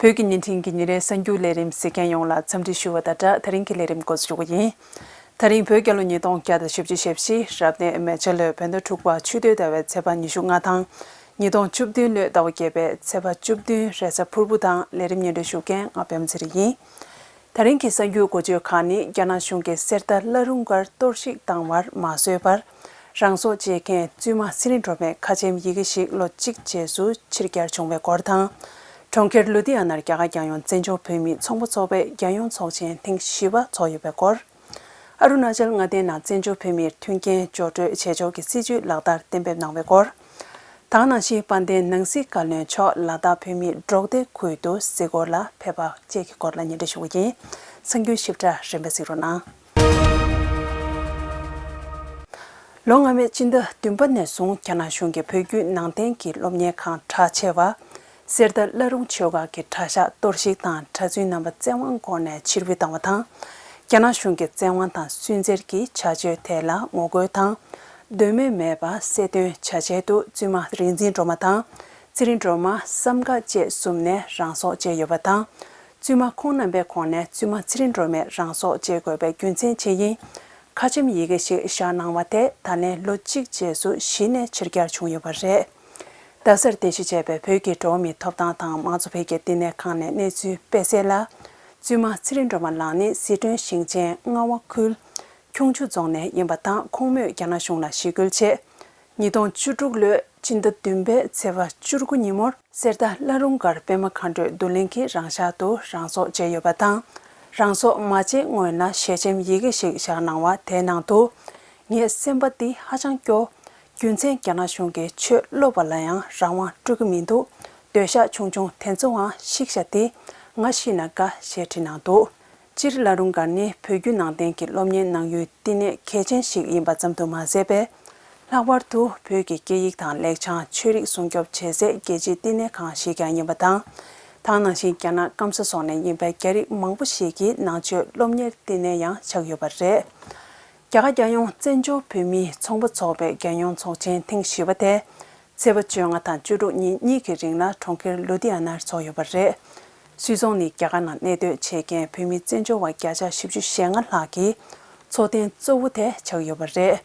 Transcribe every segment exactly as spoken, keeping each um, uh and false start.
བོད་ཀྱི་བརྙན་འཕྲིན་གྱི་ཉིན་རེའི་གསར་འགྱུར་ལས་རིམ་གཟིགས་མཁན་ཡོངས་ལ་འཚམས་འདྲི་ཞུ་བ་དང་སྦྲགས། ད་རིང་གི་ལས་རིམ་འགོ་འཛུགས་ཞུ་གི་ཡིན། ད་རིང་བོད་རྒྱལ་ལོ་ཉིས་སྟོང་བརྒྱ་དང་བཞི་བཅུ་ཞེ་བཞི་རབ་གནས་མེ་བྱ་ལོའི་བོད་ཟླ་དྲུག་པ་ཆུ་སྟོད་ཟླ་བའི་ཚེས་པ་ཉི་ཤུ་ལྔ་དང་། ཉིས་སྟོང་བཅུ་བདུན་ལོའི་ཟླ་བ་བརྒྱད་པའི་ཚེས་པ་བཅུ་བདུན་རེས་གཟའ་ཕུར་བུ་དང་། ལས་རིམ་སྙན་སྒྲོན་ཞུ་མཁན་ང་པད་མ་ཚེ་རིང་ཡིན། ད་རིང་གི་གསར་འགྱུར་འགོ་བརྗོད་ཁག་ནི། རྒྱ་ནག་གཞུང་གིས་གསེར་རྟ་བླ་རུང་སྒར་གཏོར་བཤིག་བཏང་བར་མ་བཟོད་པར། རང་སྲོག་བཅད་མཁན་བཙུན་མ་ཚེ་རིང་སྒྲོལ་མའི་ཁ་ཆེམས་ཡི་གེ་ཞིག་ལོ་གཅིག་རྗེས་སུ་ཕྱིར་གྱར་བྱུང་བའི་སྐོར་དང་། གྲོང་ཁྱེར་ལུ་དྷི་ཡ་ནར་རྒྱ་གར་རྒྱལ་ཡོངས་བཙན་བྱོལ་བོད་མིའི་ཚོང་པ་ཚོགས་པའི་རྒྱལ་ཡོངས་ཚོགས་ཆེན་ཐེངས་བཞི་པ་འཚོགས་ཡོད་པའི་སྐོར། ཨ་རུ་ན་ཅལ་མངའ་སྡེའི་ནང་བཙན་བྱོལ་བོད་མིར་མཐུན་རྐྱེན་སྦྱོར་སྤྲོད་བྱེད་ཕྱོགས་ཀྱི་སྲིད་ཇུས་ལག་བསྟར་གཏན་འབེབས་གནང་བའི་སྐོར། དེ་ག་ནང་བཞིན་དཔལ་ལྡན་ནང་སྲིད་བཀའ་བློན་མཆོག་ལ་དྭགས་བོད་མིའི་འབྲོག་སྡེ་ཁུལ་དུ་གཟིགས་སྐོར་ལ་ཕེབས་པ་བཅས་ཀྱི་སྐོར་ལ་སྙན་སྒྲོན་ཞུ་གི་ཡིན། གསར་འགྱུར་ཞིབ་ཕྲ་རིམ་པས་གཟིགས་རོགས་གནང་། ལོ་སྔ་མའི་སྤྱི་ཟླ་བདུན་པ་ནས་བཟུང་རྒྱ་ནག་གཞུང་གིས་བོད་བརྒྱུད་ནང་བསྟན་གྱི་སློབ་གཉེར་ཁང་གྲགས་ཆེ་བ། གསེར་རྟ་བླ་རུང་ཆོས་སྒར་གྱི་གྲྭ་ཤག་གཏོར་བཤིག་དང་གྲྭ་བཙུན་རྣམ་པ་བཙན་དབང་སྒོ་ནས་ཕྱིར་འབུད་བཏང་བ་དང་། རྒྱ་ནག་གཞུང་གི་བཙན་དབང་དང་སུན་གཙེར་གྱི་བྱ་སྤྱོད་དེ་ལ་ངོ་རྒོལ་དང་། དོན་སྨོས་མེད་པ་གསལ་སྟོན་བྱ་ཆེད་དུ་བཙུན་མ་རིག་འཛིན་སྒྲོལ་མ་དང་། ཚེ་རིང་སྒྲོལ་མ། བསམ་དགའ་བཅས་གསུམ་ནས་རང་སྲོག་བཅད་ཡོད་པ་དང་། བཙུན་མ་ཁོང་རྣམ་པའི་ཁོངས་ནས་བཙུན་མ་ཚེ་རིང་སྒྲོལ་མས་རང་སྲོག་བཅད་དགོས་པའི་རྒྱུ་མཚན་ཇི་ཡིན། ཁ་ཆེམས་ཡི་གེ་ཞིག་བཞག་གནང་བ་དེ་ད་ལན་ལོ་གཅིག་རྗེས་སུ་གཞི་ནས་ཕྱིར་གྱར་བྱུང་ཡོད་པ་རེད། རྡ་སར་རྟེན་གཞི་བྱས་པའི་བོད་ཀྱི་འགྲོ་བ་མིའི་ཐོབ་ཐང་དང་མང་གཙོ་འཕེལ་རྒྱས་བསྟི་གནས་ཁང་ནས་གནས་ཚུལ་སྤེལ་གསལ་ལ། བཙུན་མ་ཚེ་རིང་སྒྲོལ་མ་ལགས་ནི་སི་ཁྲོན་ཞིང་ཆེན་རྔ་བ་ཁུལ་ཁྱུང་ཆུ་རྫོང་ནས་ཡིན་པ་དང་། ཁོང་མོས་རྒྱ་ནག་གཞུང་ལ་ཞི་རྒོལ་ཆེད། ཉིས་སྟོང་བཅུ་དྲུག་ལོའི་སྤྱི་ཟླ་བདུན་པའི་ཚེས་པ་བཅུ་དགུ་ཉིན་མོར་གསེར་རྟ་བླ་རུང་སྒར་པད་མ་མཁའ་འགྲོའི་མདོ་གླིང་གི་རང་ཤག་ཏུ་རང་སྲོག་བཅད་ཡོད་པ་དང་། རང་སྲོག་མ་བཅད་སྔོན་ལ་ཞལ་ཆེམས་ཡི་གེ་ཞིག་བཞག་གནང་བ་དེའི་ནང་དུ། ངའི་སེམས་པ་འདི་ཧ་ཅང་སྐྱོ། རྒྱུ་མཚན་རྒྱ་ནག་གཞུང་གིས་ཆོས་སློབ་པ་ལ་ཡང་རང་དབང་སྤྲོད་ཀྱི་མི་འདུག། སྡོད་ཤག་ཆུང་ཆུང་དེ་ཚོའང་བཤིག་ཤག་སྟེ། ང་ཤི་ན་དགའ་ཞེས་བྲིས་གནང་འདུག། སྤྱིར་བླ་རུང་སྒར་ནི་བོད་བརྒྱུད་ནང་བསྟན་གྱི་སློབ་གཉེར་གནང་ཡུལ་བསྟི་གནས་གལ་ཆེན་ཞིག་ཡིན་པ་ཙམ་དུ་མ་ཟད་པར། ལྷག་པར་དུ་བོད་ཀྱི་སྐད་ཡིག་དང་ལེགས་བྱང་ཆོས་རིག་སྲུང་སྐྱོབ་བྱེད་སའི་རྒྱལ་སྤྱིའི་བསྟི་གནས་ཁང་ཞིག་ཀྱང་ཡིན་པ་དང་། དེ་ནང་བཞིན་རྒྱ་ནག་སྐམ་ས་སོགས་ནས་ཡིན་པའི་རྒྱ་རིགས་མང་པོ་ཞིག་གི་ནང་ཆོས་སློབ་གཉེར་བསྟི་གནས་ཡང་ཆགས་ཡོད་པ་རེད། རྒྱ་གར་རྒྱལ་ཡོངས་བཙན་བྱོལ་བོད་མིའི་ཚོང་པ་ཚོགས་པའི་རྒྱལ་ཡོངས་ཚོགས་ཆེན་ཐེངས་བཞི་པ་དེ། ཚེས་པ་བཅོ་ལྔ་དང་བཅུ་དྲུག་ཉིན་གཉིས་ཀྱི་རིང་ལ་གྲོང་ཁྱེར་ལུ་དྷི་ཡ་ནར་འཚོགས་ཡོད་པ་རེད། སུད་ཚོང་ནི་རྒྱ་གར་ནང་གནས་སྡོད་བྱེད་མཁན་བོད་མི་བཙན་བྱོལ་བ་བརྒྱ་ཆ་བཞི་བཅུ་ཞེ་ལྔ་ལྷག་གི་ཚོགས་ཐེངས་གཙོ་བོ་དེ་ཆགས་ཡོད་པ་རེད།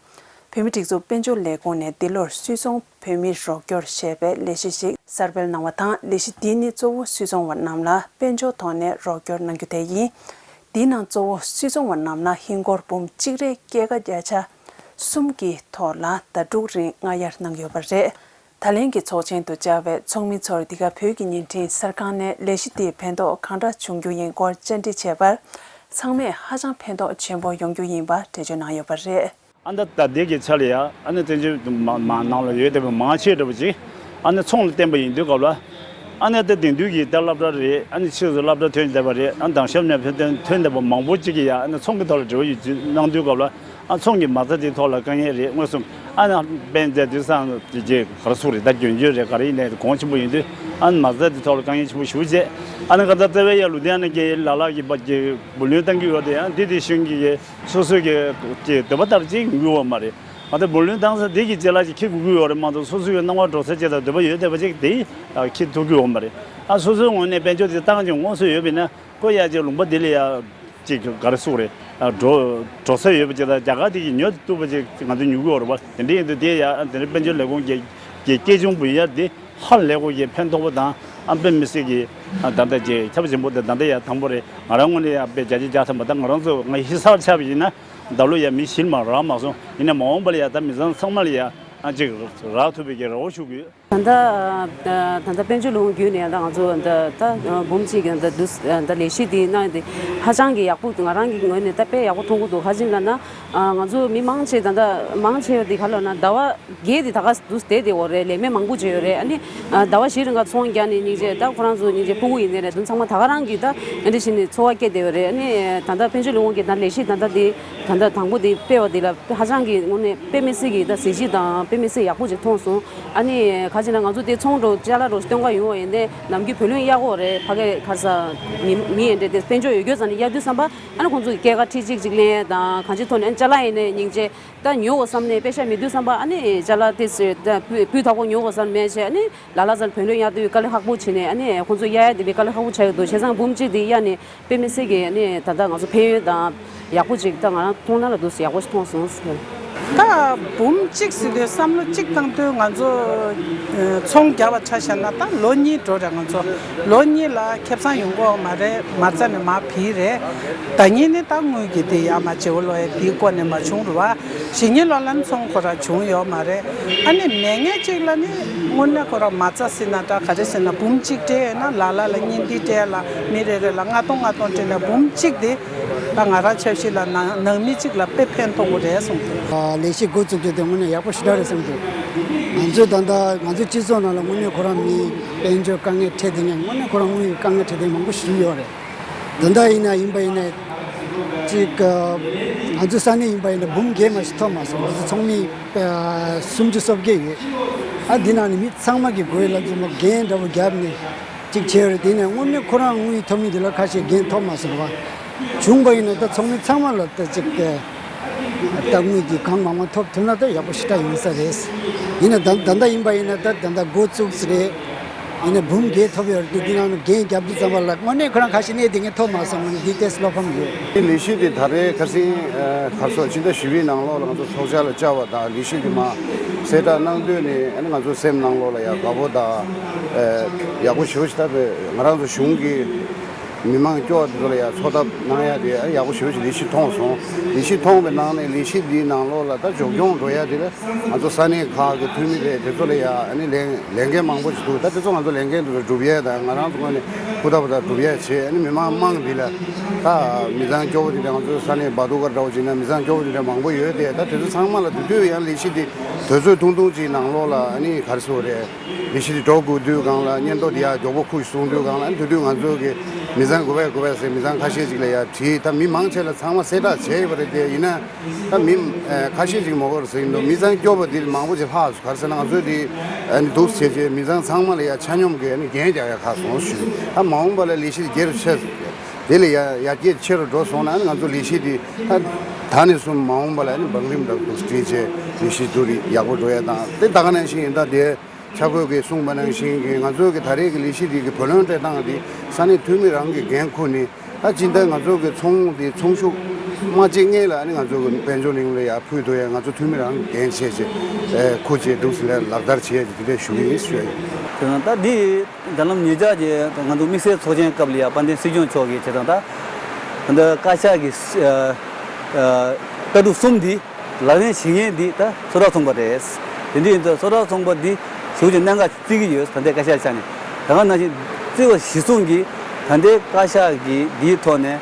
བོད་མི་སྒྲིག་འཛུགས་དཔལ་འབྱོར་ལས་ཁུངས་ནས་འདི་ལོར་སུད་ཚོང་བོད་མིར་རོགས་སྐྱོར་ཞེས་པའི་ལས་གཞི་ཞིག་གསར་སྤེལ་གནང་བ་དང་། ལས་གཞི་འདི་ནི་གཙོ་བོ་སུད་ཚོང་བ་རྣམས་ལ་དཔལ་འབྱོར་ཐོག་ནས་རོགས་སྐྱོར་གནང་རྒྱུ་དེ་ཡིན། འདིའི་ནང་གཙོ་བོ་སུད་ཚོང་བ་རྣམས་ལ་ཧིན་སྒོར་འབུམ་གཅིག་རེ་སྐྱེད་ཀ་བརྒྱ་ཆ་གསུམ་གྱི་ཐོག་ལ་ཟླ་དྲུག་རིང་སྔ་གཡར་གནང་ཡོད་པ་རེད། ད་ལན་གྱི་ཚོགས་ཆེན་དུ་བཅར་བའི་ཚོགས་མི་ཚོར་འདི་ག་བོད་ཀྱི་བརྙན་འཕྲིན་གསར་ཁང་ནས་ལས་གཞི་འདིའི་ཕན་ཐོགས་གང་འདྲ་བྱུང་རྒྱུ་ཡིན་སྐོར་བཅར་འདྲི་བྱས་པར། ཚང་མས་ཧ་ཅང་ཕན་ཐོགས་ཆེན་པོ་ཡོང་རྒྱུ་ཡིན་པ་འགྲེལ་བརྗོད་གནང་ཡོད་པ་རེད། ཨ་ནི་ད་ལྟ་འདི་གི་ཆ་ལ་ཡ། ཨ་ནི་བཙན་བྱོལ་མ་མ་ནང་ལ་ཡོད་བསྡད་པའི་མང་ཆེ་འདྲ་པོ་ཅིག་ཨ་ནི་ཚོང་ལ་བརྟེན་པ་ཡིན་དུས་སྐབས་ལ། ཨ་ནི་ད་དེང་དུས་ཀྱི་ད་སློབ་གྲྭ་རེད། ཨ་ནི་ཕྱིས་སུ་སློབ་གྲྭ་ཐོན་བསྡད་པ་རེད། ཨ་ནི་དྭངས་ཞབས་ནས་ཕན་ཐོན་ཐོན་བསྡད་པ་མང་པོ་ཅིག་གིས་ཡ། ཨ་ནི་ཚོང་གི་ཐོག་ལ་འབྲེལ་བ་ཡོད་ཚུལ་གནང་དུས་སྐབས་ལ། ཨ་ཚོང་གི་མ་རྩ་དེའི་ཐོག་ལ་དཀའ་ངལ་རེད་མངོན་སུམ། ཨ་ནི་དཔལ་འབྱོར་དེང་སང་དེ་རྗེས་ག་རེ་ཟེར་དགོས་རེད། ད་རྒྱུན་སྤྱོད་རེད། ག་རེ་ཡིན་ནའི་གོང་ཆེན་པོ་ཡིན་དུས། ཨ་ནི་མ་རྩ་དེའི་ཐོག་ལ་དཀའ་ངལ་ཆེན་པོ་ཞེ་པོ་བྱས། ཨ་ནི་ག་ད་རྩ་བའི་ཡ་ལུ་དེ་ཨ་ནི་གི་ལ་ལ་གི་པ་གི་བུ་ལོན་གཏང་གི་ཡོད་དེ། ཨ་ནི་དེ་དེ་བཞིན་གྱི་སོ་སོའི་གི་གི་འདོད་པ་ལྟར་ཅིག་ཡོང་གི་ཡོད་མ་རེད། ང་ཚོ་བུ་ལོན་བཏང་ས་དེ་གི་རྗེས་ལ་ཅིག་འཁྱེར་དགོས་ཀྱི་ཡོད་རེད་མ་གཏོགས། སོ་སོའི་གི་སྣང་བ་འགྲོ་ས་ཅིག་དང་འདོད་པ་ཡོད་བསྡད་པ་ཅིག་དེ་འཁྱེར་ཐུབ་ཀྱི་ཡོད་མ་རེད། ཨ་སོ་སོའི་ངོས་ནས་དཔལ་འབྱོར་དེ་བཏང་ཅིང་དངོས་སུ་ཡོད་པ་ཡིན་ན། ཁོ་ཡ་ཅིག་ལུང་པ་འདི་ལ་ཡ་ཅིག་ག་རེ་ཟེར་དགོས་རེད། ཨ་འགྲོ་འགྲོ་ས་ཡོད་པ་ཅིག་དང་རྒྱ་གར་དེ་གི་ཉོ་ཐུབ་པ་ཅིག་ང་ཚོ་ཉོ་གི་ཡོད་རེད་པ། དེ་འདྲ་ཡིན་དུས་དེ་ཡ། ཨ་དེ་འདྲ་དཔལ་འབྱོར་ལས་ཁུངས་ཀྱི་ཀྱི་སྐྱེད་ཆུང་བུ་ཡ་དེ་ཧ་ལས་ཁོ་གི་ཕན་ཐོགས་པ་དང་། ཨ་དཔེ་མི་སྲིད་ཀྱི་ཨ་ད་ལྟ་ཅིག་ཁྱབ་ཆེན་པོ་དེ་ད་ལྟ་ཡ་དང་པོ་རེད། ང་རང་ངོས་ནས་ཡ་དཔེ་བརྒྱ་ཆ་བརྒྱ་ཐམ་པ། ད་ང་རང་ཚོ་ང་ཧི་སར་ཆགས་པ་ཡིན་ན། ད་ལོ་ཡ་མི་གཞིར་མ་རག་མ་སོང་། ཡིན་ནའི་མ་འོངས་པ་ལ་ཡ་ད་མི་ཚང་ཚང་མ་ལ་ཡ་ཨ་ཅིག་རག་ཐུབ་པའི་གི་རེ་བ་ཞུ་གི་ཡོད། ད་ལྟ་ད་ལྟ་དཔལ་འབྱོར་ལས་ཁུངས་བརྒྱུད་ནས་ད་ང་ཚོ་ད་ད་འབུམ་གཅིག་གི་ད་འདུ་ད་ལས་གཞི་འདི་གནང་སྟེ་ཧ་ཅང་གི་ཡག་པོ། ང་རང་གི་ངོས་ནས་ད་དཔེ་ཡག་པོ་མཐོང་གི་འདུག་ག་རེ་ཡིན་ལབ་ན། ང་ཚོ་མི་མང་ཆེ་ད་ལྟ་མང་ཆེ་བ་འདི་ག་ལབ་ན་ཟླ་བ་བརྒྱད་འདི་ད་ག་འདུག་བསྡད་བསྡད་ཡོད་རེད། ལས་མེད་མང་པོ་བྱས་ཡོད་རེད། ཨ་ནི་ཟླ་བ་བཞི་རིང་ག་ཚོང་རྒྱག་ནས་སྙིང་རྗེ། ད་ཁོ་རང་ཚོ་སྙིང་རྗེ་སྤུ་གུ་ཡིན་ནའི་རེད། དེ་ཚང་མ་ད་ག་རང་གི་ད་ཨ་འདྲ་བྱས་ནས་འཚོ་བ་སྐྱེལ་བསྡད་ཡོད་རེད། ཨ་ནི་ད་ལྟ་དཔལ་འབྱོར་ལས་ཁུངས་ཀྱི་ད་ལས་གཞི་ད་ལྟ་འདི་ད་ལྟ་དང་པོ་འདི་སྤེལ་བ་འདི་ལ་ཧ་ཅང་གི་དངོས་གནས་དཔེ་མི་སྲིད་ཀྱི་ད་གཟི་བརྗིད་དང་། དཔེ་མི་སྲིད་ཡག་པོ་ཅིག་མཐོང་སོང་། ཨ་ནི་ག་ཅི་ན་ང་ཚོ་དེ་ཚོང་འགྲོ་ཅ་ལག་འགྲོ་སྟོན་ག་ཡོང་བ་ཡིན་ཏེ་ནམ་རྒྱུན་བུ་ལོན་གཡར་གོ་རེད། ཕ་གི་ག་ས་མི་མི་ཡིན་འདྲེ་དེ་དཔལ་འབྱོར་ཡོད་རྒྱུ་ཙམ་ནས་གཡར་དུས་བསམ་པ་ཨ་ནི་ཁོང་ཚོ་གི་སྐྱེད་ཀ་ཁྲི་གཅིག་གཅིག་ལེན་དང་གང་ཅི་ཐོག་ནས་ཨ་ནི་ཅ་ལག་ཡིན་ནའི་སྙིང་རྗེ། ད་ཉོ་དགོས་བསམ་ནས་པེ་ཤ་མེད་དུས་བསམ་པ་ཨ་ནི་ཅ་ལག་དེ་ཚོ་ད་སྤུས་སྤུས་དག་པོ་ཉོ་དགོས་བསམ་མེད་བྱས་ཨ་ནི་ལ་ལ་ཚར་བུ་ལོན་གཡར་དུས་དཀའ་ལས་ཁག་པོ་བྱས་ནས་ཨ་ནི་ཁོང་ཚོ་གཡར་ཡ་དེ་བས་དཀའ་ལས་ཁག་པོ་ཆགས་ཡོད་འདུག་བྱས་ཙང་འབུམ་གཅིག་དེ་གཡར་ནས་དཔེ་མི་སྲིད་ཀྱི་ཨ་ནི་ད་ལྟ་ང་ཚོ་ཕན་ཡོན་དང་ཡག་པོ་ཅིག་ད་ང་རང་མཐོང་སྣང་ལ་འདུག་ཡག་པོ་ཞིག་མཐོང་སོང་ཟེར། ད་འབུམ་གཅིག་ཟེར་དུས་བསམ་བློ་གཅིག་བཏང་དུས་ང་ཚོ་ཚོང་རྒྱག་པ་ཆ་བཞག་ན་ད་ལོ་གཉིས་འགྲོ་རེད། ང་ཚོ་ལོ་གཉིས་ལ་ཁེ་བཟང་ཡོང་གི་ཡོད་མ་རེད། མ་རྩ་ནས་མར་ཕྱིན་རེད། ཟླ་ཉིན་ནི་ད་དངུལ་གྱི་དེ་ཡར་མར་བརྗེ་པོ་ལོག་ཡ་དེའི་སྐོར་ནས་མ་བྱུང་རེད་བ། གཞེས་ནིང་ལོ་ལ་ནི་ཚོང་ཁོ་རང་བྱུང་ཡོད་མ་རེད། ཨ་ནི་མེད་ངེས་གཅིག་ལ་ནི་དངོས་གནས་ཁོ་རང་མ་རྩ་ཟེར་ན་འདྲ་ག་རེ་ཟེར་ན་འབུམ་གཅིག་སྤྲད་ཡོད་ན་ལ་ལ་ལ་བརྙན་འཕྲིན་སྤྲད་ལ་མི་རེ་རེ་ལ་ལྔ་སྟོང་ལྔ་སྟོང་སྤྲད་ན་འབུམ་གཅིག་དེ་ད་ང་རང་ཆབ་སྲིད་ལ་ནང་ནང་མི་གཅིག་ལ་དཔེ་ཕན་ཐོགས་པོ་རེད་གསུངས་འདུག་ལས་གཞི་འགོ་བཙུགས་རྒྱུ་དེ་དངོས་གནས་ཡག་པོ་ཞེ་དྲག་རེད་བསམ་འདུག་ང་ཚོས་ད་ལྟ་ང་ཚོའི་སྤྱི་ཚོགས་ནང་ལ་དངོས་གནས་ཁོ་རང་མི་དཔལ་འབྱོར་དཀའ་ངལ་འཕྲད་བསྡད་མཁན་དངོས་གནས་ཁོ་རང་དངོས་ཡོད་དཀའ་ངལ་འཕྲད་བསྡད་མཁན་མང་པོ་ཞིག་ཡོད་རེད། ད་ལྟ་ཡིན་ན་ཡིན་པ་ཡིན་ན་ཅིག་ང་ཚོ་ས་གནས་ཡིན་པ་ཡིན་ན་འབུམ་བརྒྱད་མ་ཞིག་ཐོབ་མ་སོང་། ང་ཚོ་ཚོགས་མི་སུམ་ཅུ་སོ་བརྒྱད་ཡོད། ཨ་འདི་ནང་ནས་མི་ཚང་མ་གི་སྒོ་ལ་འཛུལ་མ་འགན་འདྲ་བོ་བརྒྱབ་ནས་ཅིག་བྱས་རེད། དེ་ནས་དངོས་གནས་ཁོ་རང་དངུལ་ཐོབ་མི་དེ་ལ་ཁ་ཤས་འགན་ཐོབ་མ་སོང་བ་བྱུང་བ་ཡིན་ན་ད་ཚོགས་མི་ཚང་མ་ལ་ད་ཅིག་ད་དངུལ་གྱི་གང་མང་མང་ཐོབ་ཐུབ་ན་ད་ཡག་པོ་ཞེ་དྲག་ཡིན་ས་རེད། ཡིན་ན་ད་ད་ལྟ་ཡིན་པ་ཡིན་ན་ད་ད་ལྟ་འགོ་བཙུགས་ས་རེད། ཡིན་ན་འབུམ་བརྒྱད་ཐོབ་ཡོད་རེད། དེ་ནང་ནས་འགན་རྒྱབ་དུས་ཙམ་པ་ལ་དངོས་གནས་ཁོ་རང་ཁ་ཤས་གནས་དེ་ངས་ཐོབ་མ་སོང་། ང་ནི་འདི་ལྟས་བློ་ཕམ་ཡོད། དེ་ལས་གཞི་དེ་ད་རེས་ཁ་སང་ཁ་སོ་ཕྱི་ཟླ་བཞི་པའི་ནང་ལོགས་ལ་ང་ཚོ་ཚོགས་བཅར་ལ་བཅར་བ་དང་ལས་གཞི་དེ་མ་གསལ་བསྒྲགས་གནང་དུས་ནས་ཨ་ནི་ང་ཚོ་སེམས་ནང་ལོགས་ལ་ཡག་དགའ་པོ་དང་ཡག་པོ་ཞེ་པོ་ཞིག་ད་ང་རང་ཚོ་གཞུང་གི་མི་མང་སྐྱོ་བ་དེ་ཚོ་ལ་ཡང་ཚོད་ལྟ་གནང་ཡ་དེ་ཡག་པོ་ཞེ་པོ་ཞིག་ལས་གཞི་མཐོང་སོང་། ལས་གཞི་མཐོང་བའི་ནང་ནས་ལས་གཞི་འདིའི་ནང་ལོགས་ལ་ད་མགྱོགས་མྱོང་འགྲོ་ཡ་དེ་ལ་ང་ཚོ་ས་གནས་ཁག་གི་འཐུས་མི་རེད། དེ་ཚོ་ལ་ཡང་ཨ་ནི་ལས་ལས་འགན་མང་པོ་ཞིག་འདུག་ད་དེ་ཚོ་ང་ཚོ་ལས་འགན་དེ་ཚོ་སྒྲུབ་ཡས་དང་ང་རང་ཚོ་ངོས་ནས་ཧུར་ཐག་ཧུར་ཐག་སྒྲུབ་ཡས་བྱས། ཨ་ནི་མི་མང་དམངས་འདི་ལ་ད་མི་ཚང་སྐྱོ་བོ་དེ་འདྲ་ང་ཚོ་ས་གནས་བ་དུ་ཀར་འདྲ་བོ་བྱས་ན་མི་ཚང་སྐྱོ་བོ་དེ་འདྲ་མང་པོ་ཡོད་དེ། ད་དེ་ཚོ་ཚང་མ་ལ་དེ་དུས་ཡང་ལས་གཞི་དེ་དུས་ཚོད་ཐུང་ཐུང་ཅིག་ནང་ལོགས་ལ་ཨ་ནི་ག་རེ་ཟེར་དགོས་རེད། ལས་གཞི་དེ་འགྲོ་དགོས་དུས་སྒང་ལ་སྙན་ཐོ་དེ་ཡར་མགྱོགས་པོ་ཁུར་སོང་དུས་སྒང་ལ་ཨ་ནི་དེ་དུས་ང་ཚོ་གི་མི་ཚང་དགོས་པས་དགོས་པས་ཟེར་མི་ཚང་ཁ་ཤས་ཅིག་ལ་ཡར་དྲིས། ད་མི་མང་ཆེ་ལ་ཚང་མ་གསལ་བསྒྲགས་བྱས་ཡོད་པ་རེད་དེ། ཡིན་ན་ད་མི་ཨ་ཁ་ཤས་ཅིག་མ་དགོས་རེད་ཟེར་གྱི་འདུག་མི་ཚང་སྐྱོ་བོ་དེ་མང་པོ་ཅིག་ལྷག་སོང་། ག་རེ་ཟེར་ན་ང་ཚོས་དེ་ཨ་ནི་འདུག་བྱས་རྗེས་མི་ཚང་ཚང་མ་ལ་ཡར་ཆ་སྙོམས་ཀྱི་ཨ་ནི་འགན་རྒྱག་ཡ་ཁག་སོང་ཞུ། ད་མ་འོངས་པ་ལ་ལས་གཞི་དེ་རྒྱས་རུ་ཆེ་དེ་ལ་ཡར་ཡར་རྒྱས་ཆེ་རུ་འགྲོ་སོང་ན་ཨ་ནི་ང་ཚོ་ལས་གཞི་དེ་ད་ད་ནས་བཟུང་མ་འོངས་པ་ལ་ཨ་ནི་བང་རིམ་ལ་འདུག་སྤྲད་བྱས་ལས་གཞི་དེ་ཡག་པོ་འགྲོ་ཡ་དང་། དེ་ད་ག་ནང་བཞིན་ཡིན་ད་དེ། ཆ་བགོས་ཀྱིས་གསུངས་པ་ནང་བཞིན་གྱི་ང་ཚོའི་གི་ད་རེས་ཀྱི་ལས་གཞི་འདི་གི་བུ་ལོན་སྤྲད་སྟངས་འདི་ས་གནས་འཐུས་མི་རང་གི་འགན་ཁུར་ནས། ད་སྤྱིར་བཏང་ང་ཚོ་གི་ཚོང་འདི་ཚོང་ཤུགས་མ་སྐྱེད་སྔོན་ལ་ཨ་ནི་ང་ཚོ་གི་དཔལ་འབྱོར་ལས་ཁུངས་ལ་ཡར་ཕུལ་ཐུབ་ཡ་ང་ཚོ་འཐུས་མི་རང་གི་འགན་བྱས་བྱས་ཁུར་བྱས་འདུག་ཟེར་ལ་ལག་བསྟར་བྱས་ཡ་དེ་འདྲ་ཞུ་གི་ཡིན་ཞུ་ཡ་ཡིན། དེ་ནང་ད་འདི་ད་ལམ་ཉེ་ཆར་གྱི་ང་ཚོ་དམིགས་བསལ་ཚོགས་ཆེན་སྐབས་ལ་ཡ་དཔལ་ལྡན་སྲིད་སྐྱོང་མཆོག་གིས་བྱས་ཙང་ད་ད་བཀའ་ཤག་གི་ལྟ་གྲུབ་གསུམ་འདི། ལག་ལེན་བྱེད་མཁན་འདི་ད་སོ་ཐར་ཚོང་པ་རེད། དེ་འདྲ་ཡིན་ཙང་སོ་ཐར་ཚོང་པ་འདི་ཞེ་པོ་ཅིག་གནད་འགག་བརྩི་གི་ཡོད། ད་ལྟའི་བཀའ་ཤག་ཆ་ནས་ད་ག་ནང་བཞིན་བརྩི་བ་གཞིར་བཟུང་གིས་ད་ལྟའི་བཀའ་ཤག་གིས་འདིའི་ཐོག་ནས་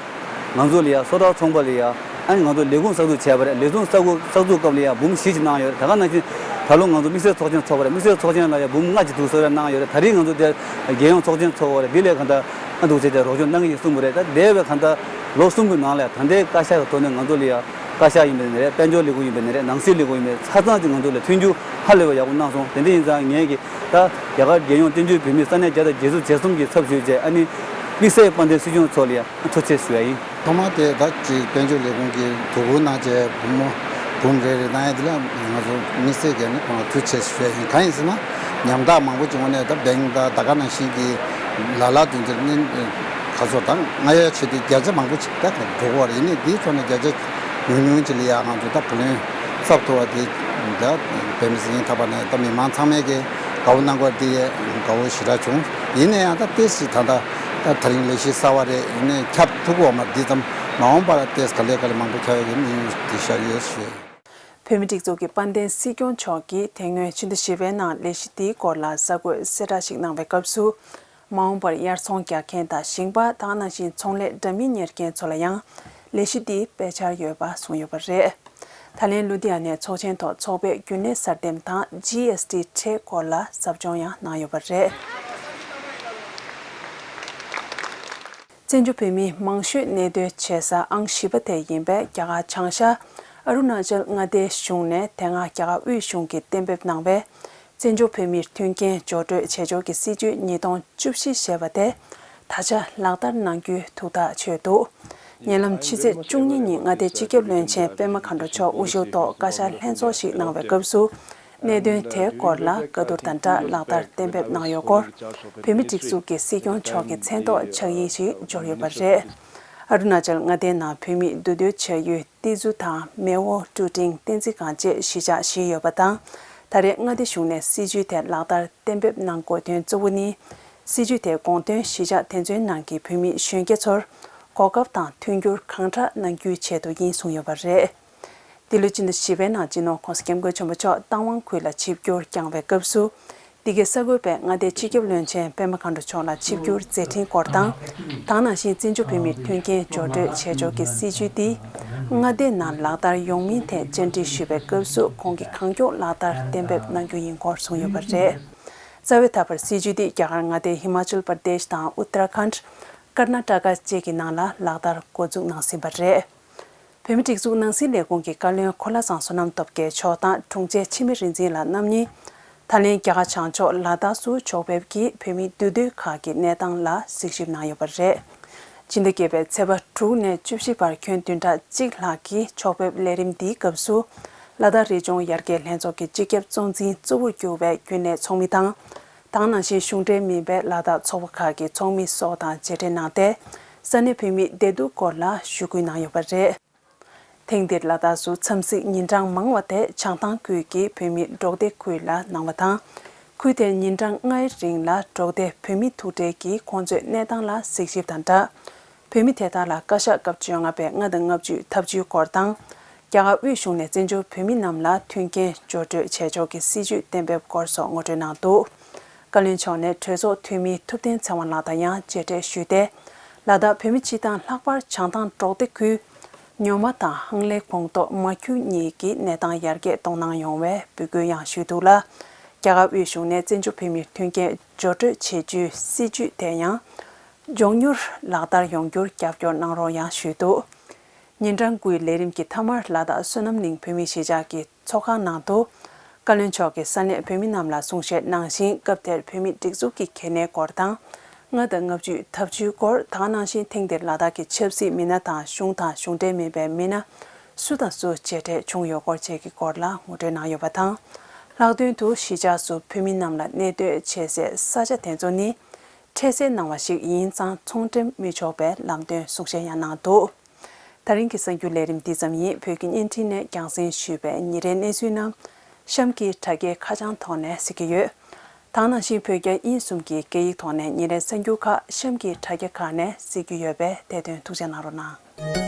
ང་ཚོ་ལ་ཡ་སོ་ཐར་ཚོང་པ་ལ་ཡ་ཨ་ནི་ང་ཚོ་ལས་ཁུངས་གསར་འཛུགས་བྱས་པ་རེད། ལས་ཁུངས་གསར་འཛུགས་གསར་འཛུགས་སྐབས་ལ་ཡ་འབུམ་བཞི་ཅིག་གནང་ཡོད་རེད། ད་ག་ནང་བཞིན་ད་ལོ་ང་ཚོ་དམིགས་བསལ་ཚོགས་ཆེན་ཚོགས་པ་རེད། དམིགས་བསལ་ཚོགས་ཆེན་ལ་ཡ་འབུམ་ལྔ་ཅིག་འདུག་སེ་གནང་ཡོད་རེད། ད་རེས་ང་ཚོ་དེ་རྒྱལ་ཡོངས་ཚོགས་ཆེན་ཚོགས་པ་རེད། འདི་ལས་གང་ལྟར་ཨ་འདུག་བྱས་ཏེ་རོགས་སྐྱོར་གནང་གི་ཡིན་གསུངས་པ་རེད། ད་འདས་པའི་གང་ལྟར་ལོ་གསུམ་གྱི་ནང་ལ་ད་ལྟའི་བཀའ་ཤག་གི་ཐོག་ནས་ང་ཚོ་ལ་ཡ་བཀའ་ཤག་ཡིན་པ་ནས་རེད། དཔལ་འབྱོར་ལས་ཁུངས་ཡིན་པ་ནས་རེད། ནང་སྲིད་ལས་ཁུངས་ཡིན་པ་ནས་ཆ་ཚང་ཅིག་ང་ཚོ་ལ་མཐུན་འགྱུར་ཧ་ལས་པ་ཡག་པོ་གནང་སོང་། དེ་འདྲ་ཡིན་ཙང་ངས་ཀྱི་ད་རྒྱ་གར་རྒྱལ་ཡོངས་བསྟན་བཅོས་བོད་མིའི་ས་གནས་བརྒྱ་དང་བརྒྱད་ཅུ་གྱ་གསུམ་གྱི་ཚབ་ཞུས་བྱས་ཨ་ནི་དམིགས་བསལ་དཔལ་ལྡན་སྲིད་སྐྱོང་མཆོག་ལ་ཡ་ཐུགས་རྗེ་ཆེ་ཞུ་ཡ་ཡིན། ཐོག་མར་དེ་ད་ཅིག་དཔལ་འབྱོར་ལས་ཁུངས་ཀྱིས་དོ་ཁུར་གནང་བྱས་འབུམ་མོ་འབུམ་རེ་རེ་གནང་ཡ་དེ་ལ་ང་ཚོ་དམིགས་བསལ་གྱིས་ནི་ཁོང་ལ་ཐུགས་རྗེ་ཆེ་ཞུ་ཡ་ཡིན། གང་ཡིན་ཟེར་ན་ཉམ་ཐག་མང་པོ་ཅིག་དངོས་གནས་ད་བེང་ད་ད་ག་ནང་བཞིན་གྱི་ལ་ལ་དོན་དེར་ནི་ག་ཚོད་ད་ང་ཡ་ཆེད་དུ་བརྒྱ་ཆ་མང་པོ་ཅིག་ད་ག་འགྲོ་གི་ཡོད་རེད། ཡིན་ནའི་དེའི་ཐོག་ནས་བརྒྱ་ཆ་ཉུང་ཉུང་ཅིག་ལ་ཡ་ང་ཚོ་ད་བུ་ལོན་གསབ་ཐུབ་པ་དེ་ད་བོད་མི་སེར་ཡིན་ཐོག་པ་ནས་ད་མི་མང་ཚང་མས་ཀྱི་དགའ་བོ་གནང་དགོས་དེ་དགའ་བོ་ཞེ་དྲག་བྱུང་། ཡིན་ན་ཡང་ད་ཏོག་ཙམ་ད་ད་ད་དེ་རིང་ལས་གཞི་གསར་པ་རེད། ཡིན་ནའི་ཁྱབ་ཐུབ་ཀྱི་ཡོད་མ་རེད། འདི་ཙམ་མ་འོངས་པ་ལ་ཏོག་ཙམ་ག་ལེ་ག་ལེ་མང་པོ་ཁྱབ་ཡོད་ཀྱི་དམིགས་ཡུལ་དེ་བཞག་ཡོད་ཞུ། བོད་མིའི་སྒྲིག་འཛུགས་ཀྱི་དཔལ་ལྡན་སྲིད་སྐྱོང་མཆོག་གིས་དེ་སྔོན་ཕྱི་ཟླ་བཞི་པའི་ནང་ལས་གཞི་དེའི་སྐོར་ལ་གསར་འགོད་གསལ་བསྒྲགས་ཤིག་གནང་བའི་སྐབས་སུ། མ་འོངས་པར་དབྱར་ཚོང་རྒྱག་མཁན་དང་ཞིང་པ་དེ་ག་ནང་བཞིན་ཚོང་ལས་འདྲ་མིན་གཉེར་མཁན་ཚོ་ལ་ཡང་ལས་གཞི་འདི་སྤེལ་འཆར་ཡོད་པ་གསུངས་ཡོད་པ་རེད། ད་ལན་ལུ་དྷི་ཡ་ནས་ཚོགས་ཆེན་ཐོག་ཚོགས་པའི་རྒྱུན་ལས་གསར་འདེམས་དང་ཇི་ཨེས་ཊི་ཁྲལ་སྐོར་ལ་ཟབ་སྦྱོང་ཡང་གནང་ཡོད་པ་རེད། བཙན་བྱོལ་བོད་མིའི་མང་ཤོས་གནས་སྡོད་བྱེད་ས་ཨང་བཞི་པ་དེ་ཡིན་པའི་རྒྱ་གར་བྱང་ཤར་ ཨ་རུ་ན་ཅལ་མངའ་སྡེའི་གཞུང་ནས་དེ་སྔ་རྒྱ་གར་དབུས་གཞུང་གིས་གཏན་འབེབས་གནང་བའི་བཙན་བྱོལ་བོད་མིར་མཐུན་རྐྱེན་སྦྱོར་སྤྲོད་བྱེད་ཕྱོགས་ཀྱི་སྲིད་ཇུས་ཉིས་སྟོང་བཅུ་བཞི་ཞེས་པ་དེ་ད་ཆ་ལག་བསྟར་གནང་རྒྱུའི་ཐུགས་ཐག་ཆོད་འདུག་ཉེ་ལམ་ཕྱི་ཚེས་བཅུ་གཉིས་ཉིན་མངའ་སྡེའི་སྤྱི་ཁྱབ་བློན་ཆེན་པད་མ་མཁའ་འགྲོ་མཆོག་དབུ་བཞུགས་ཐོག་བཀའ་ཤག་ལྷན་ཚོགས་ཤིག་གནང་བའི་སྐབས་སུ། གནད་དོན་དེའི་སྐོར་ལ་བཀའ་བསྡུར་དང་སྦྲགས་ལག་བསྟར་གཏན་འབེབས་གནང་ཡོད་སྐོར། བོད་མི་སྒྲིག་འཛུགས་ཀྱི་སྲིད་སྐྱོང་མཆོག་གི་མཚན་ཐོག་ཕྱག་ཡིག་ཞིག་འབྱོར་ཡོད་པ་རེད། ཨ་རུ་ན་ཅལ་མངའ་སྡེའི་ནང་བོད་མིས་འདུས་སྡོད་བྱ་ཡུལ་ཏི་ཛུ་དང་མེའོ་ཀྲུ་ཀྲིང་བསྟན་འཛིན་སྒང་བཅས་གཞིས་ཆགས་བཞི་ཡོད་པ་དང་། ད་རེས་མངའ་སྡེ་གཞུང་ནས་སྲིད་ཇུས་དེ་ལག་བསྟར་གཏན་འབེབས་གནང་དགོས་དོན་གཙོ་བོ་ནི། སྲིད་ཇུས་དེ་དགོངས་དོན་གཞིས་ཆགས་དེ་ཚོའི་ནང་གི་བོད་མི་གཞོན་སྐྱེས་ཚོར་གོ་སྐབས་དང་མཐུན་འགྱུར་གང་དྲག་གནང་རྒྱུའི་ཆེད་དུ་ཡིན་གསུངས་ཡོད་པ་རེད། འདི་ལོའི་སྤྱི་ཟླ་བཞི་པའི་ནང་སྤྱི་ནོར་༸གོང་ས་༸སྐྱབས་མགོན་ཆེན་པོ་མཆོག་རྟ་དབང་ཁུལ་ལ་ཆིབས་བསྒྱུར་བསྐྱངས་པའི་སྐབས་སུ། འདི་གའི་གསར་འགོད་པས་མངའ་སྡེའི་སྤྱི་ཁྱབ་བློན་ཆེན་པད་མ་མཁའ་འགྲོ་མཆོག་ལ་ཆིབས་བསྒྱུར་མཛད་འཕྲིན་སྐོར་དང་། ད་ག་ནང་བཞིན་བཙན་བྱོལ་བོད་མིར་མཐུན་རྐྱེན་སྦྱོར་སྤྲོད་བྱེད་ཕྱོགས་ཀྱི་སྲིད་ཇུས་འདི་མངའ་སྡེའི་ནང་ལག་བསྟར་ཡོང་མིན་ཐད་བཅར་འདྲི་ཞུས་པའི་སྐབས་སུ་ཁོང་གིས་གང་མགྱོགས་ལག་བསྟར་གཏན་འབེབས་གནང་རྒྱུ་ཡིན་སྐོར་གསུངས་ཡོད་པ་རེད། རྩ་བའི་ད་བར་སྲིད་ཇུས་འདི་རྒྱ་གར་མངའ་སྡེ་ཧི་མ་ཅལ་པར་དེཤ་དང་ཨུ་ཏ་ར་ཁཱན། ཀར་ན་ཊ་ཀ་བཅས་ཀྱི་ནང་ལ་ལག་བསྟར་འགོ་འཛུགས་གནང་ཟིན་པ་རེད། བོད་མིའི་སྒྲིག་འཛུགས་ནང་སྲིད་ལས་ཁུངས་ཀྱི་བཀའ་བློན་གོ་ལ་བཟང་བསོད་ནམས་སྟོབས་རྒྱལ་མཆོག་དང་དྲུང་ཆེ་འཆི་མེད་རིག་འཛིན་ལགས་རྣམ་གཉིས། ད་ལན་རྒྱ་གར་བྱང་ཕྱོགས་ལ་དྭགས་སུ་ཕྱོགས་ཕེབས་ཀྱིས་བོད་མིའི་འདུས་སྡོད་ཁག་གི་གནས་སྟངས་ལ་གཟིགས་ཞིབ་གནང་ཡོད་པ་རེད། ཕྱི་ཟླ་བརྒྱད་པའི་ཚེས་པ་དྲུག་ནས་བཅུ་བཞི་བར་ཁྱོན་བདུན་ཕྲག་གཅིག་ལྷག་གི་ཕྱོགས་ཕེབས་ལས་རིམ་འདིའི་སྐབས་སུ། ལ་དྭགས་རི་ལྗོངས་ཡར་རྒྱས་ལྷན་ཚོགས་ཀྱི་སྤྱི་ཁྱབ་གཙོ་འཛིན་གཙོ་བོར་གྱུར་བའི་རྒྱུན་ལས་ཚོགས་མི་དང་། དེ་ག་ནང་བཞིན་གཞུང་འབྲེལ་མིན་པའི་ལ་དྭགས་ཚོགས་པ་ཁག་གི་ཚོགས་མི་སོགས་དང་མཇལ་འཕྲད་གནང་སྟེ། ས་གནས་བོད་མིའི་བདེ་སྡུག་སྐོར་ལ་ཞུ་སྐུལ་གནང་ཡོད་པ་རེད། ཐེངས་འདིར་ལ་དྭགས་སུ་འཚམས་གཟིགས་ཉིན་གྲངས་མང་བ་དེ་བྱང་ཐང་ཁུལ་གྱི་བོད་མིའི་འབྲོག་སྡེ་ཁུལ་ལ་གནང་བ་དང་། ཁུལ་དེར་ཉིན་གྲངས་ལྔའི་རིང་ལ་འབྲོག་སྡེ་བོད་མི་ཐུག་འཕྲད་ཀྱིས་ཁོང་ཚོའི་གནས་སྟངས་ལ་གཟིགས་ཞིབ་དང་སྦྲགས། བོད་མི་དེ་དག་ལ་བཀའ་ཤག་སྐབས་བཅོ་ལྔ་པའི་ལྔ་དང་ལྔ་བཅུའི་ཐབས་ཇུས་སྐོར་དང་། རྒྱ་གར་དབུས་གཞུང་ནས་བཙན་བྱོལ་བོད་མི་རྣམས་ལ་མཐུན་རྐྱེན་སྦྱོར་སྤྲོད་བྱེད་ཕྱོགས་ཀྱི་སྲིད་ཇུས་གཏན་འབེབས་སྐོར་སོགས་ངོ་སྤྲོད་གནང་འདུག་བཀའ་བློན་མཆོག་ནས་གྲོས་ཚོགས་འཐུས་མི་ཐུབ་བསྟན་ཚེ་དབང་ལགས་དང་ཡང་མཇལ་འཕྲད་ཞུས་ཏེ། ལ་དྭགས་བོད་མི་སྤྱི་དང་ལྷག་པར་བྱང་ཐང་འབྲོག་སྡེ་ཁུལ་ཉོ་མ་དང་ཧང་ལེ་ཁོངས་གཏོགས་མ་ཁྱུ་གཉིས་ཀྱི་གནས་སྟངས་ཡར་རྒྱས་གཏོང་གནང་ཡོང་བའི་འབོད་སྐུལ་ཡང་ཞུས་འདུག་ལ། རྒྱ་གར་དབུས་གཞུང་ནས་བཙན་བྱོལ་བོད་མིར་མཐུན་རྐྱེན་སྦྱོར་སྤྲོད་བྱེད་རྒྱུའི་སྲིད་ཇུས་དེ་ཡང་མགྱོགས་མྱུར་ལག་བསྟར་ཡོང་རྒྱུར་རྒྱབ་སྐྱོར་གནང་རོགས་ཡང་ཞུས་འདུག་ཉིན་གྲངས་དགུའི་ལས་རིམ་གྱི་མཐའ་མར་ལ་དྭགས་བསོད་ནམས་གླིང་བོད་མིའི་གཞིས་ཆགས་ཀྱི་ཚོགས་ཁང་ནང་དུ། བཀའ་བློན་མཆོག་གིས་ས་གནས་བོད་མི་རྣམས་ལ་གསུང་བཤད་གནང་ཞིང་། སྐབས་དེར་བོད་མིའི་སྒྲིག་འཛུགས་ཀྱི་གལ་གནད་སྐོར་དང་། ལྔ་དང་ལྔ་བཅུའི་ཐབས་ཇུས་སྐོར། དེ་ག་ནང་བཞིན་ཐེངས་འདིར་ལ་དྭགས་ཀྱི་ཆབ་སྲིད་མི་སྣ་དང་གཞུང་དང་གཞུང་འབྲེལ་མིན་པའི་མི་སྣ་སུ་དང་སུ་མཇལ་འཕྲད་བྱུང་ཡོད་སྐོར་བཅས་ཀྱི་སྐོར་ལ་ངོ་སྤྲོད་གནང་ཡོད་པ་དང་། ལྷག་དོན་དུ་གཞིས་ཆགས་སུ་བོད་མི་རྣམས་ལ་གནས་སྡོད་བྱེད་སའི་ས་ཆ་དེ་ཚོ་ནི། འཕྲལ་སེལ་གནང་བ་ཞིག་ཡིན་ཙང་ཚོང་འགྲེམས་མི་ཆོག་པའི་ལམ་སྟོན་གསུང་བཤད་ཡང་གནང་འདུག་ད་རིང་གི་གསར་འགྱུར་ལས་རིམ་འདི་ཙམ་ཡིན། བོད་ཀྱི་བརྙན་འཕྲིན་ནས་རྒྱང་སྲིང་ཞུས་པའི་ཉིན་རེའི་གནས་ཚུལ་རྣམས་གཤམ་གྱི་དྲ་རྒྱའི་ཁ་བྱང་ཐོག་ནས་གཟིགས་ཀྱི་ཡོད། དེ་ག་ནང་བཞིན་བོད་རྒྱ་དབྱིན་གསུམ་གྱི་སྐད་ཡིག་ཐོག་ནས་ཉིན་རེའི་གསར་འགྱུར་ཁག་གཤམ་གྱི་དྲ་རྒྱ་ཁག་ནས་གཟིགས་རྒྱུ་ཡོད་པས་དེ་དོན་ཐུགས་རྗེ་གནང་རོགས་གནང་།